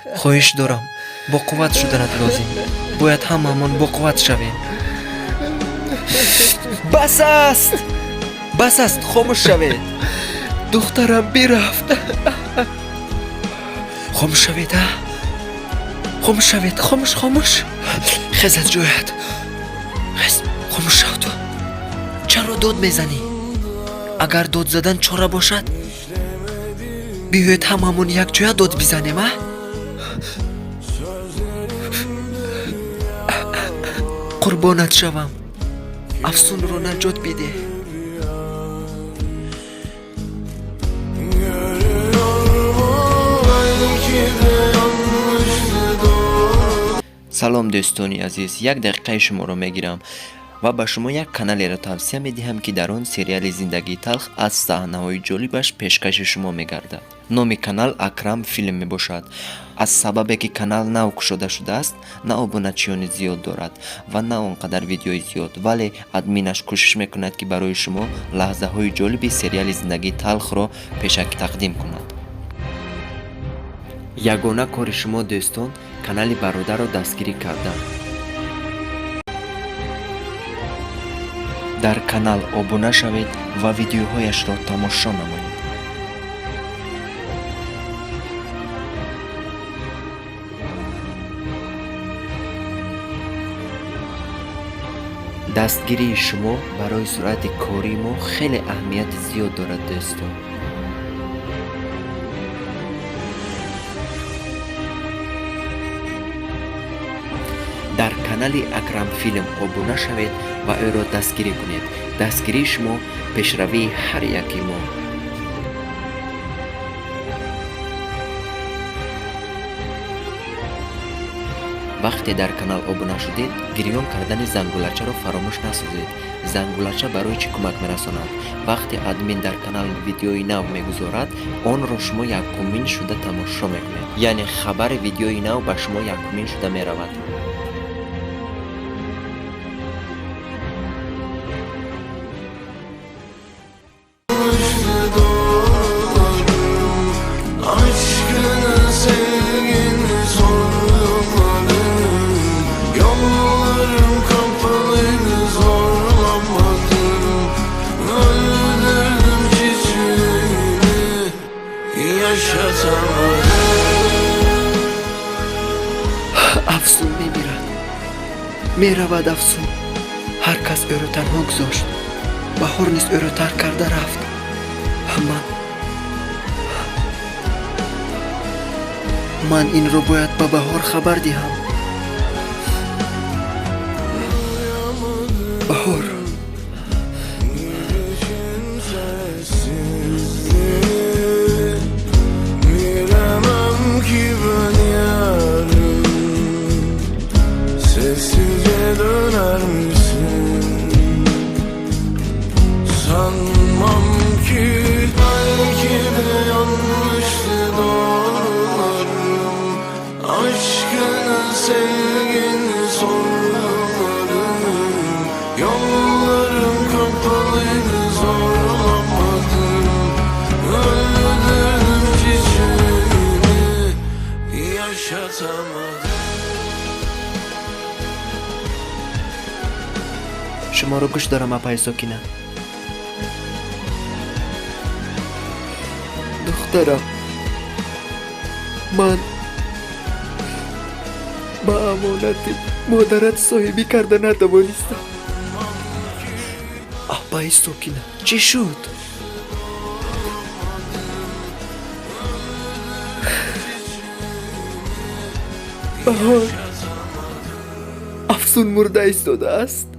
Хоҳиш дорам, боқувват шуданат лозим. Бояд ҳамаамон боқувват шавем. Бас аст, бас аст, хомӯш шавед. Духтарам бирафт. Хомӯш шавед, а, хомӯш шавед, хомӯш, хомӯш. Хез аз ҷоят, хез, хомӯш шав. Ту чаро дод мезанӣ? Агар дод задан чора бошад, биёед ҳамаамон якҷоя дод бизанем, а? Қурбонат шавам, Афсунро наҷот бидеҳ. Belki de yanlıştı doğru. Салом, дӯстони азиз, як дақиқаи шуморо мегирам ва ба шумо як каналеро тавсия медиҳам, ки дар он сериали «Зиндагии талх» аз саҳнаҳои ҷолибаш пешкаши шумо мегардад. Номи канал «Акрам филм» мебошад. Аз сабабе ки канал нав кушода шудааст, на обуначиёни зиёд дорад ва на он қадар видеои зиёд, вале админаш кӯшиш мекунад, ки барои шумо лаҳзаҳои ҷолиби сериали «Зиндагии талхро» пешакӣ тақдим кунад. Ягона кори шумо, дӯстон, канали бародарро дастгирӣ кардан, дар канал обуна шавед ва видеоҳояшро тамошо намоед. Дастгирии шумо барои суръати кории мо хеле аҳамияти зиёд дорад, дӯстон. Дар канали «Акрамфилм» обуна шавед ва ӯро дастгирӣ кунед. Дастгирии шумо пешравии ҳар яки мо. Вақте дар канал обуна шудед, гирён кардани зангулачаро фаромӯш насозед. Зангулача барои чӣ кӯмак мерасонад? Вақте админ дар канал видеои нав мегузорад, онро шумо якумин шуда тамошо мекунед, яъне хабари видеои нав ба шумо якумин шуда меравад. Yanlıştı doğrularım. Aşkını sevgini sorgulamadım. Yollarım kapalıydı, zorlamadım. Öldürdüm çiçeğini, yaşatamadım. Афсун мемирад, меравад Афсун. Ҳар кас ӯро танҳо гузошт. Баҳор низ ӯро тарк карда рафт. Ман инро бояд ба Баҳор хабар диҳам. Баҳор. Gidişin sessizliği. Bilemem ki ben yarın sessizce döner misin? Sanmam ki. Belki de yanlıştı doğrularım. Aşkını sevgini sorgulamadım. Yollarım kapalıydı, zorlamadım. Öldürdüm çiçeğini, yaşatamadım. Шуморо гӯш дорам, апаи Сокина. Духтарам, ман ба амонати модарат соҳибӣ карда натавонистам. Апаи Сокина, чӣ шуд? Баҳор, Афсун мурда истодааст.